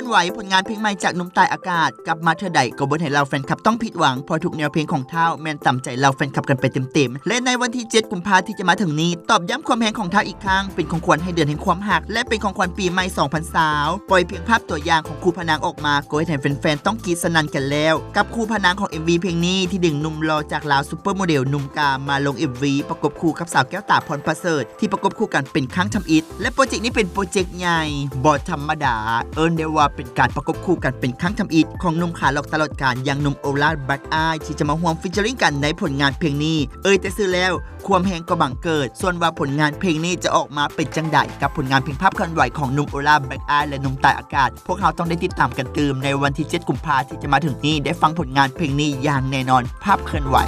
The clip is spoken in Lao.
ໄຫວ ຜົນງານເພງໃໝ່ຈາກໜຸ່ມຕ່າຍອາກາດ ກັບມາເທື່ອໃດກໍບໍ່ເຮັດໃຫ້ເຫຼົ່າແຟນຄລັບຕ້ອງຜິດຫວັງ ເພາະທຸກແນວເພງຂອງທ້າວແມ່ນຕາມໃຈເຫຼົ່າແຟນຄລັບກັນໄປເຕັມໆ ແລະໃນວັນທີເຈັດກຸມພາທີ່ຈະມາເຖິງນີ້ ຕອບຢ້ຳຄວາມແຮງຂອງທ້າວອີກຄັ້ງ ເປັນຂອງຂວັນໃຫ້ເດືອນແຫ່ງຄວາມຮັກ ແລະເປັນຂອງຂວັນປີໃໝ່ສອງພັນຊາວ ປ່ອຍພຽງພາບຕົວຢ່າງຂອງຄູ່ພະນາງອອກມາ ກໍເຮັດໃຫ້ແຟນໆຕ້ອງກຣີດສະໜັ່ນກັນແລ້ວ ກັບຄູ່ພະນາງຂອງເອັມວີເພງນີ້ ທີ່ດຶງໜຸ່ມຫຼໍ່ຈາກລາວ ຊຸບເປີໂມເດວໜຸ່ມກາມາລົງເອັມວີປະກົບຄູ່ກັບສາວແກ້ວຕາ ພອນປະເສີດ ທີ່ປະກົບຄູ່ກັນເປັນຄັ້ງທຳອິດ ແລະໂປຣເຈັກນີ້ເປັນໂປຣເຈັກໃຫຍ່ບໍ່ທຳມະດາ ເອີ້ນໄດ້ວ່າເປັນການປະກົບຄູ່ກັນເປັນຄັ້ງທຳອິດຂອງໜຸ່ມຂາຫຼອກຕະຫຼອດການ ຢ່າງໜຸ່ມໂອລາ ແບລັກອາຍ ທີ່ຈະມາຮ່ວມຟີເຈີຣິງກັນໃນຜົນງານເພງນີ້ ເອີຍແຕ່ຊື່ແລ້ວ ຄວາມແຮງກໍບັງເກີດ ສ່ວນວ່າຜົນງານເພງນີ້ຈະອອກມາເປັນຈັ່ງໃດ ກັບຜົນງານເພງພາບເຄື່ອນໄຫວຂອງໜຸ່ມໂອລາ ແບລັກອາຍ ແລະໜຸ່ມຕ່າຍອາກາດ ພວກເຮົາຕ້ອງໄດ້ຕິດຕາມກັນຕື່ມ ໃນວັນທີເຈັດກຸມພາທີ່ຈະມາເຖິງນີ້ ໄດ້ຟັງຜົນງານເພງນີ້ຢ່າງແນ່ນອນ ພາບເຄື່ອນໄຫວ.